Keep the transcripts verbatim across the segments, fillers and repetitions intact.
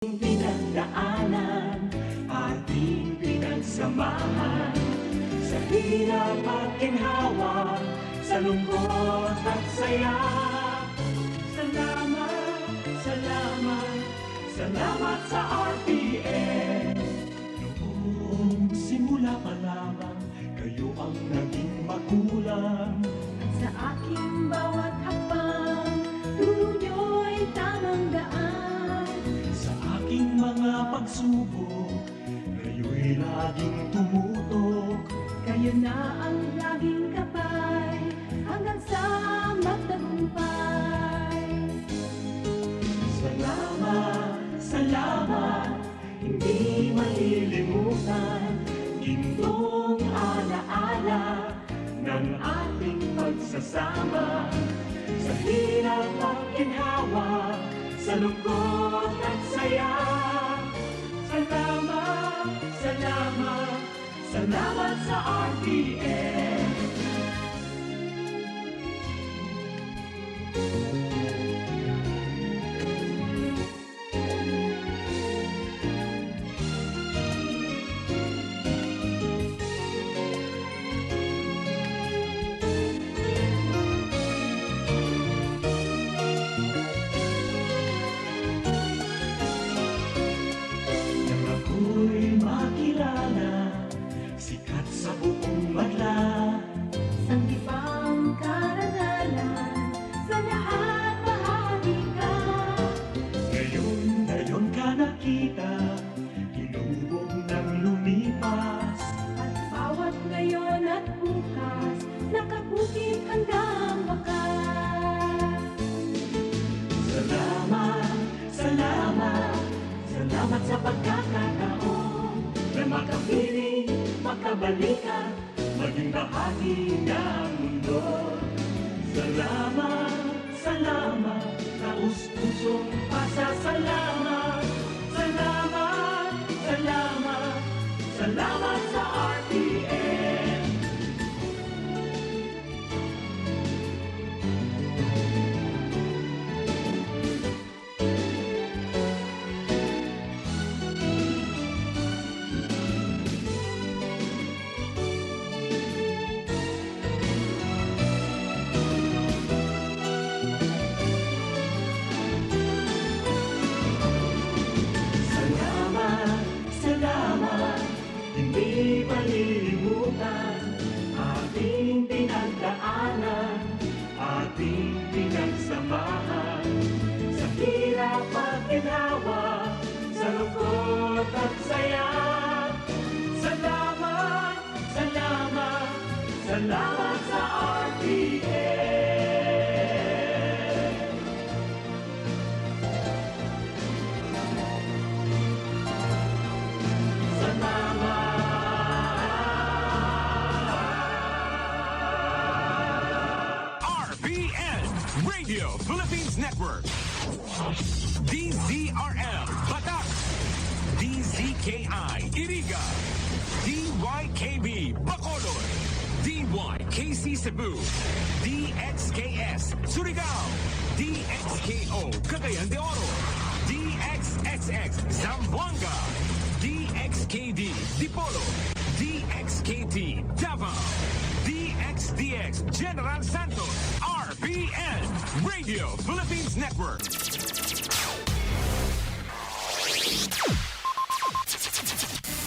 Pinagdaanan, ating pinagsamahan, sa hirap at ginhawa, sa lungkot at saya. Salamat, salamat, salamat sa R T N. Noong simula pa lamang, kayo ang naging magulang. Sa aking bawat hakbang, turo niyo'y tamang daan. Sa aking mga pagsubok, kayo'y laging tumutok. Kayo na ang laging gabay, hanggang sa magtagumpay. Salamat, salamat, hindi malilimutan, gintong alaala ng ating pagsasama. Sa hirap at ginhawa, sa lungkot at saya. Salamat, salamat, salamat sa R T N. Nang ako'y makilala, sikat sa buong madla. Sanggipang karangalan, sa lahat bahagi ka. Ngayon, ngayon ka nakita, hinubog nang lumipas. At bawat ngayon at bukas, nakabukid hanggang wakas. Salamat, salamat, salamat sa pagkakataon na makapiling, makabalikan, maging bahagi ng mundo. Salamat, salamat, taos-pusong pasasalamat. Salamat, salamat, salamat sa R T N. Salamat, salamat, hindi malilimutan ating pinagdaanan, ating pinagsamahan, sa hirap at ginhawa, sa lungkot at saya. Salamat, salamat, salamat sa R T N. Salamat. R P N, Radio Philippines Network. D Z R L, Batak. D Z K I, Iriga. D Y K B, Bacolod. D Y K C Cebu. D X K S, Surigao. D X K O, Cagayan de Oro. D X X X, Zamboanga. D X K D, Dipolog. D X K T, Davao. D X D X, General Santos. R P N, Radio Philippines Network.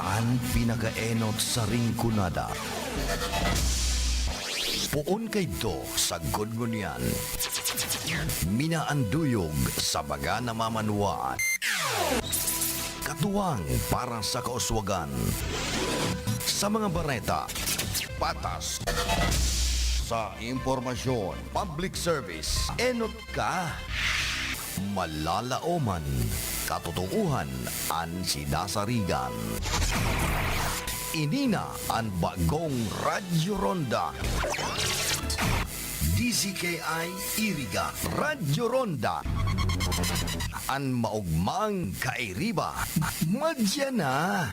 An pinakaenot sa Rinconada. Poon kaidto sagkod ngunyan. Minaanduyog sa baga na mamanwaan. Katuwang para sa kauswagan. Sa mga bareta, patas. Sa impormasyon, public service, enot ka. Malalaoman, katotoohan an sidasarigan. Ini na an bagong Radyo Ronda. D Z K I Iriga, Radyo Ronda. An maogmang kairiba, madya na.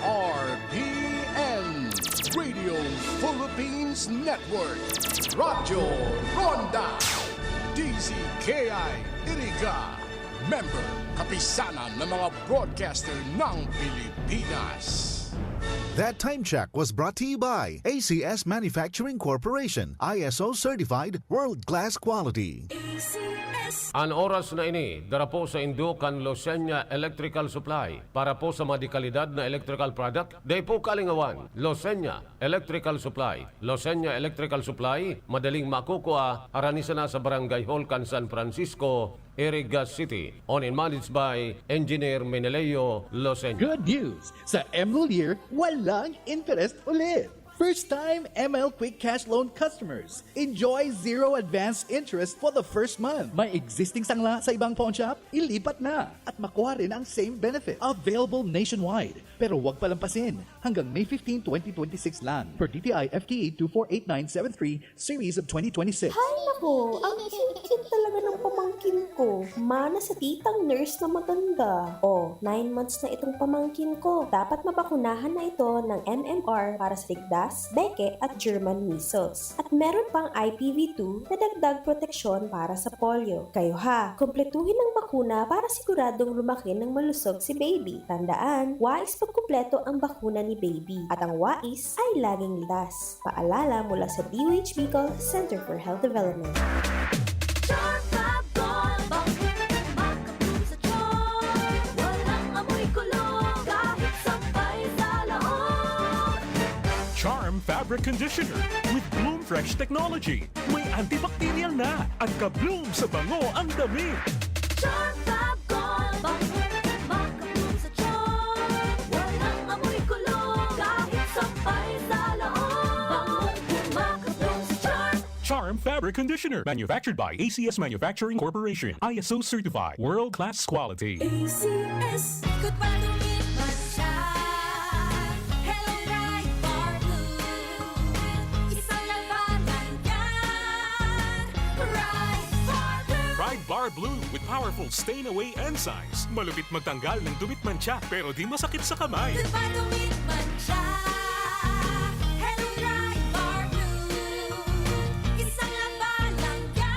R P N, Radio Philippines Network, Radyo Ronda. D Z K I Iriga. Member, Kapisanan ng mga Broadcaster ng Pilipinas. That time check was brought to you by A C S Manufacturing Corporation, I S O certified, world-class quality. An oras na ini, dara po sa indo kan Losenya Electrical Supply. Para po sa mga dekalidad na electrical product, dai po kalingawan. Losenya Electrical Supply. Losenya Electrical Supply, madaling makukua, harani sana sa Barangay Hall kan San Francisco, Iriga City. Owned and managed by Engineer Meneleo Losenya. Good news! Sa M Lhuillier, walang interest ulit! First time M L Quick Cash Loan customers, enjoy zero advance interest for the first month. May existing sangla sa ibang pawnshop? Ilipat na at makuha rin ang same benefit. Available nationwide, pero wag palampasin. Hanggang May fifteen, twenty twenty-six lang. Per D T I F T E two four eight nine seven three, Series of twenty twenty-six. Hay nako, ang cute-cute talaga ng pamangkin ko. Mana sa titang nurse na maganda. Oh, nine months na itong pamangkin ko. Dapat mabakunahan na ito ng M M R para sa ligdas, beke at German measles. At meron pang I P V two na dagdag proteksyon para sa polio. Kayo ha, kumpletuhin ang bakuna para siguradong lumaki ng malusog si baby. Tandaan, wais pagkumpleto ang bakuna ni baby. At ang wais ay laging ligtas. Paalala mula sa D O H Bicol Center for Health Development. Charm Fab Gold, bakit makapul sa charm? Walang amoy kulog, kahit sampay sa laog. Charm Fabric Conditioner with Bloom Fresh Technology. May antibacterial na at ka-bloom sa bango ang damit. Charm Fab Gold, bakit makapul sa charm? Walang amoy kulog, kahit sampay sa laog. Bangong makapul sa charm. Charm Fabric Conditioner, manufactured by A C S Manufacturing Corporation, I S O certified, world-class quality. A C S. Good pa tumit man siya. Hello, Pride Bar Blue. Isang labanan yan. Pride Bar Blue. Pride Bar Blue with powerful stain away enzymes. Malupit magtanggal ng dumit mantsa, pero di masakit sa kamay. Good pa tumit man siya. Hello, Pride Bar Blue. Isang labanan yan.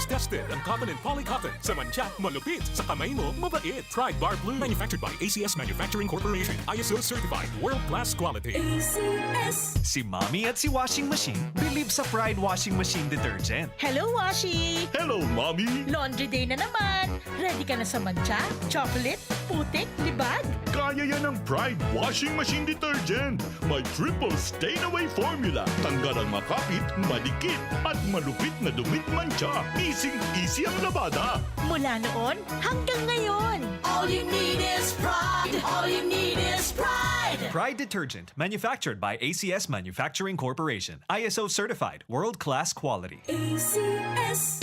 Tested ang cotton and poly cotton. Sa mantsa, malupit. Sa kamay mo, mabait. Pride Bar Blue. Manufactured by A C S Manufacturing Corporation. I S O certified. World class quality. A C S. Si Mommy at si Washing Machine bilib sa Pride Washing Machine Detergent. Hello, Washi! Hello, Mommy! Laundry day na naman! Ready ka na sa mantsa, chocolate, putik, libag? Kaya yan ng Pride Washing Machine Detergent. May triple stain away formula. Tanggal ang makapit, madikit, at malupit na dumit mantsa. Easy-easy ang labada. Mula noon hanggang ngayon. All you need is pride. All you need is pride. Pride Detergent, manufactured by A C S Manufacturing Corporation. I S O certified, world-class quality. A C S.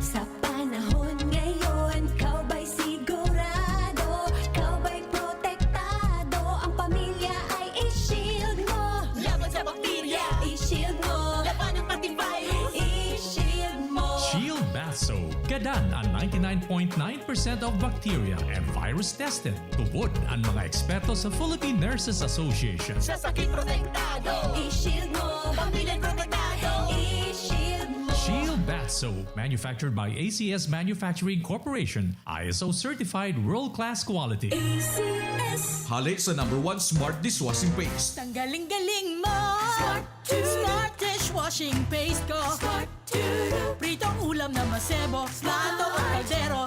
Sa panahon ngayon, ikaw ba'y sigurado? Ikaw ba'y protektado? Ang pamilya ay i-shield mo. Laban sa bakterya, i-shield mo. Laban ng pati virus, i-shield mo. Shield Bath Soap. Gadan an ninety-nine point nine percent of bacteria and virus tested. Tubod an mga eksperto sa Philippine Nurses Association. Sa sakit protektado, i-shield mo. Pamilya protektado, i-shield mo. Shield Bath Soap, manufactured by A C S Manufacturing Corporation, I S O certified world-class quality. A C S. Hale sa number one smart dishwashing paste. Tanggaling-galing mo! Smart to. Smart dishwashing paste ko! Smart to. Pritong ulam na masebo, plato o kaldero.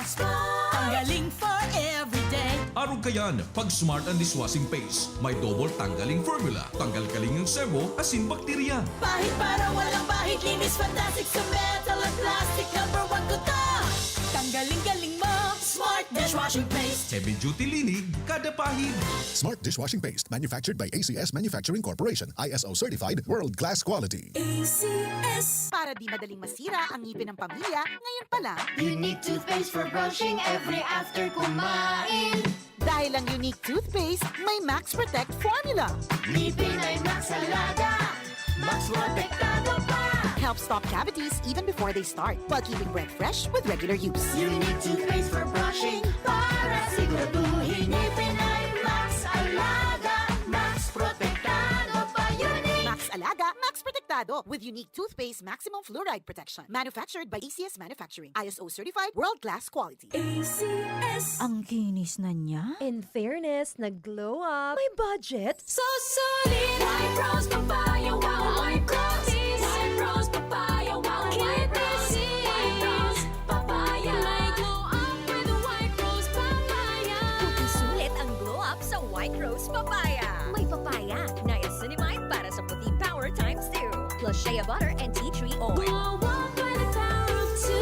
Tanggaling for everyday. Arog kayan, pag smart ang dishwashing paste. May double tanggaling formula. Tanggal kaling ang sebo, asin bakterya. Pahid para walang bahid, linis fantastic sa metal at plastic. Number one ko to. Tanggaling-galing mo. Smart dishwashing paste. Heavy duty linig, kada pahid. Smart dishwashing paste, manufactured by A C S Manufacturing Corporation, I S O certified, world class quality. A C S. Para di madaling masira ang ngipin ng pamilya, ngayon pa lang. Unique toothpaste for brushing every after kumain. Dahil ang Unique Toothpaste may Max Protect Formula. Ngipin ay Max Alaga. Max Protektado pa. Helps stop cavities even before they start, while keeping breath fresh with regular use. Unique Toothpaste for brushing para siguraduhin ngipin ay Max Alaga. Max Protektado pa. Unique. Max Alaga, Max Protect protektado with Unique Toothpaste Maximum Fluoride Protection. Manufactured by A C S Manufacturing. I S O certified, world-class quality. A C S. Ang kinis na niya. In fairness, nag-glow up. May budget? So solid! White Rose Papaya, wow! White Rose! White Rose Papaya, wow! White Rose! White Rose Papaya! May glow up with White Rose Papaya! Sulit ang glow up sa White Rose Papaya. May papaya, niacinamide para sa puti power times two. Plus shea butter and tea tree oil. Glow up with the power of two!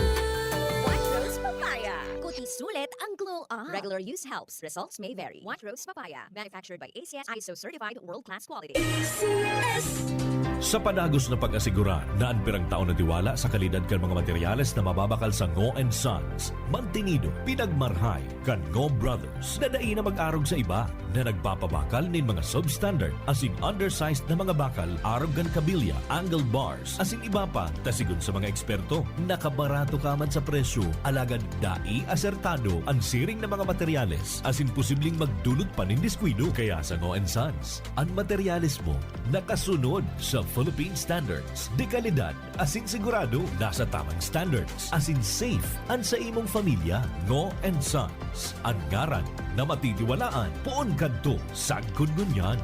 White Rose Papaya. Kuti sulit ang glow up. Regular use helps. Results may vary. White Rose Papaya. Manufactured by A C S, I S O certified, world-class quality. A C S! Sa padagos na pag-asigurar na an pirang taon na tiwala sa kalidad kan mga materyales na mababakal sa Ngo and Sons, mantenido, pinagmarhay kan Ngo Brothers na dai na mag-arog sa iba na nagpapabakal nin mga substandard asin undersized na mga bakal arog kan kabilya, angle bars, asin iba pa, ta sigon sa mga eksperto, nakabarato ka man sa presyo, alagad dai asertado an siring na mga materyales asin posibleng magdulot pa nin diskuido. Kaya sa Ngo and Sons, an materyales mo nakasunod sa Philippine standards de kalidad asin sigurado nasa tamang standards asin safe an sa imong pamilya. Ngo and Sons, an ngaran na matitiwalaan poon kadto sagkod ngunyan.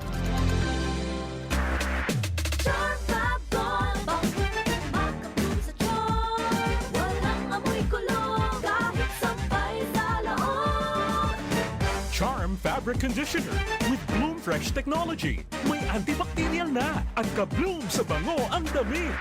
Charm Fab Gold! Bangkit, makapul sa charm! Walang amoy kulog kahit sampay sa laog! Charm Fabric Conditioner with Bloom Fresh Technology. May antibacterial na at ka-bloom sa bango ang damit.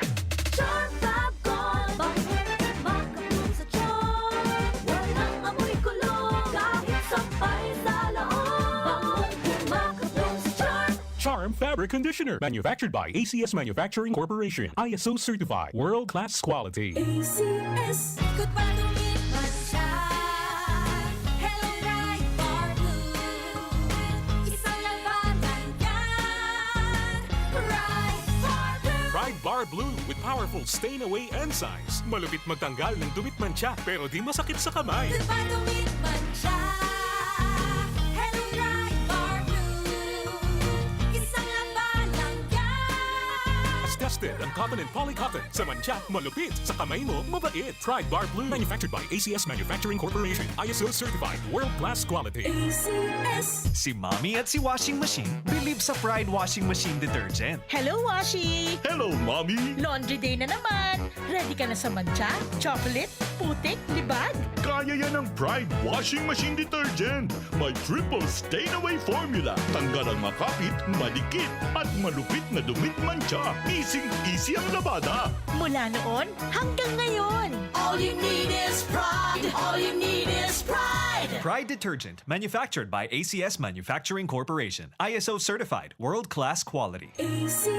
Charm Fab Gold! Bangkit, makapul sa charm! Walang amoy kulog kahit sampay sa laog! Bangong kumakapul sa charm! Charm Fabric Conditioner. Manufactured by A C S Manufacturing Corporation. I S O certified. World class quality. A C S. Ikot pa, dumit man siya. Hello, Pride Bar Blue. Isang labanan yan. Pride Bar Blue. Pride Bar Blue with powerful stain away enzymes. Malupit magtanggal ng dumit mantsa, pero di masakit sa kamay. Ikot pa, dumit man siya. Hello, Pride Bar Blue. Isang labanan yan. Tested ang cotton and polycotton. Sa mantsa, malupit. Sa kamay mo, mabait. Pride Bar Blue. Manufactured by A C S Manufacturing Corporation. I S O certified. World class quality. A C S. Si Mommy at si Washing Machine bilib sa Pride Washing Machine Detergent. Hello, Washi! Hello, Mommy! Laundry day na naman! Ready ka na sa mantsa, chocolate, putik, libag? Kaya yan ng Pride Washing Machine Detergent. May triple stain away formula. Tanggal ang makapit, madikit, at malupit na dumit mantsa. Easy-easy ang labada. Mula noon hanggang ngayon! All you need is Pride. All you need is Pride. Pride Detergent, manufactured by A C S Manufacturing Corporation. I S O certified, world-class quality. A C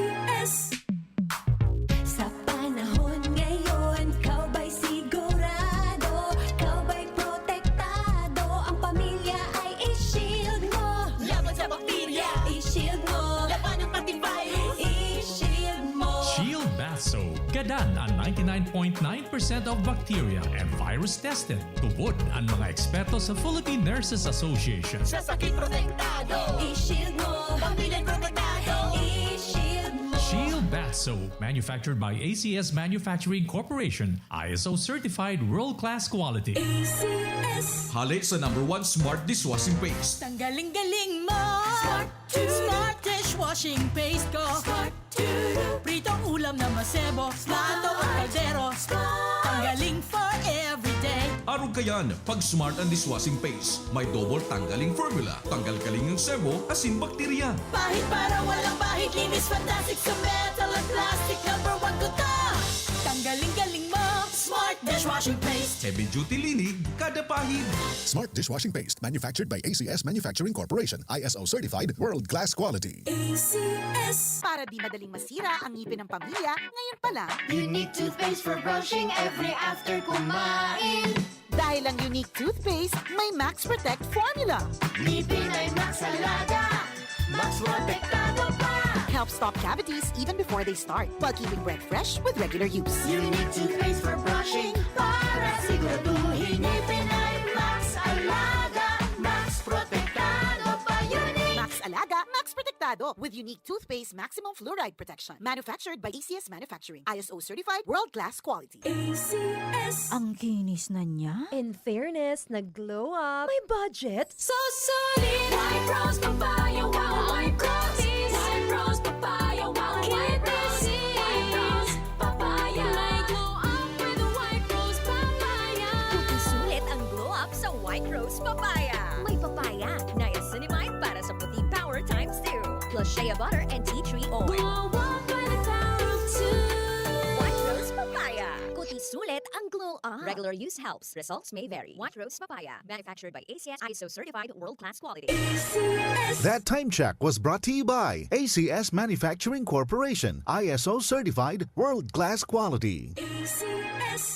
S. Sa panahon ngayon, ikaw ba'y sigurado? Ikaw ba'y protektado? Ang pamilya ay i-shield mo. Laban sa bakterya, i-shield mo. Labanan pati virus, i-shield mo. Shield Bath Soap. Gadan an ninety-nine point nine percent of bacteria and virus tested. Tubod an mga eksperto sa Philippine Nurses Association. Sa sakit protektado, i-shield mo. Pamilya protektado, i-shield mo. Shield Bath Soap, manufactured by A C S Manufacturing Corporation, I S O certified world-class quality. A C S. Hale sa number one smart dishwashing paste. Tanggaling-galing mo! Smart to. Smart dishwashing paste ko! Smart to. Pritong ulam na masebo, plato at kaldero. Tanggaling for everyday. Arog kayan, pag smart ang dishwashing paste. May double tanggaling formula. Tanggal kaling ang sebo, asin bakterya. Pahid para walang bahid. Linis fantastic sa metal at plastic. Number one ko to. Tanggaling-galing mo! Smart dishwashing paste. Heavy duty linig, kada pahid. Smart dishwashing paste, manufactured by A C S Manufacturing Corporation, I S O certified, world class quality. A C S. Para di madaling masira ang ngipin ng pamilya, ngayon pa lang. Unique toothpaste for brushing every after kumain. Dahil ang Unique Toothpaste may Max Protect Formula. Ngipin ay Max Alaga. Max Protektado pa. Helps stop cavities even before they start, while keeping breath fresh with regular use. Unique toothpaste for brushing para siguraduhin ngipin ay Max Alaga. Max Protektado pa. Unique. Max Alaga, Max Protect. protektado with unique toothpaste maximum fluoride protection. Manufactured by A C S Manufacturing. I S O certified, world-class quality. A C S. Ang kinis na niya? In fairness, nag-glow up. May budget? So solid! White Rose Papaya, wow! White Rose! White Rose Papaya, wow! White Rose! White Rose Papaya! May glow up with White Rose Papaya! Sulit ang glow up sa White Rose Papaya. May papaya, niacinamide para sa puti power times two. Plus shea butter and tea tree oil. Glow up by the power of two. White Rose Papaya. Kuti sulit ang glow up. Regular use helps. Results may vary. White Rose Papaya. Manufactured by A C S, I S O certified, world-class quality. That time check was brought to you by A C S Manufacturing Corporation, I S O certified, world-class quality.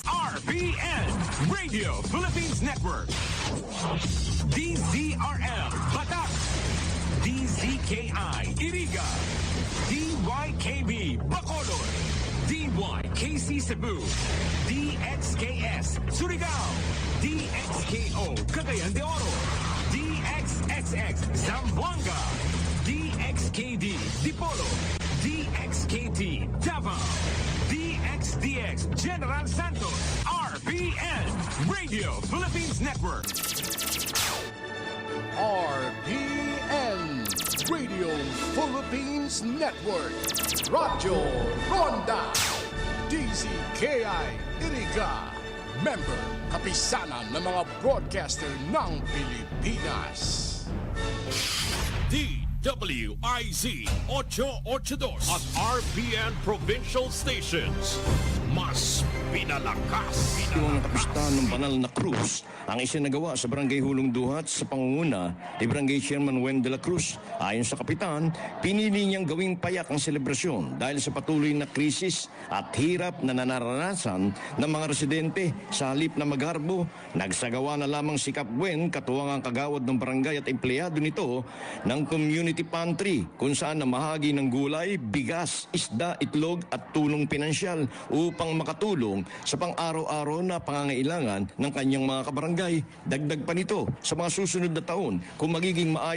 R P N, Radio Philippines Network. D Z R L, Batak. D Z K I, Iriga. D Y K B, Bacolod. D Y K C Cebu. D X K S, Surigao. D X K O, Cagayan de Oro. D X X X, Zamboanga. D X K D, Dipolog. D X K T, Davao. D X D X, General Santos. R P N, Radio Philippines Network. R P N, Radio Philippines Network, Radyo Ronda, D Z K I Iriga, member, kapisanan ng mga broadcaster ng Pilipinas. D W I Z ocho ocho dos at R P N Provincial Stations. Mas pinalakas. Yung kapistahan ng banal na krus ang isinagawa sa Barangay Hulong Duhat sa pangunguna ni Barangay Chairman Wen de la Cruz. Ayon sa kapitan, pinili niyang gawing payak ang selebrasyon dahil sa patuloy na krisis at hirap na nanaranasan ng mga residente. Sa halip na magharbo, nagsagawa na lamang si Kap Wen, katuwang ang kagawad ng barangay at empleyado nito ng community pantry, kung saan namahagi ng gulay, bigas, isda, itlog at tulong pinansyal upang makatulong sa pang-araw-araw na pangangailangan ng kanyang mga kabarangay. Dagdag pa nito, sa mga susunod na taon, kung magiging maayos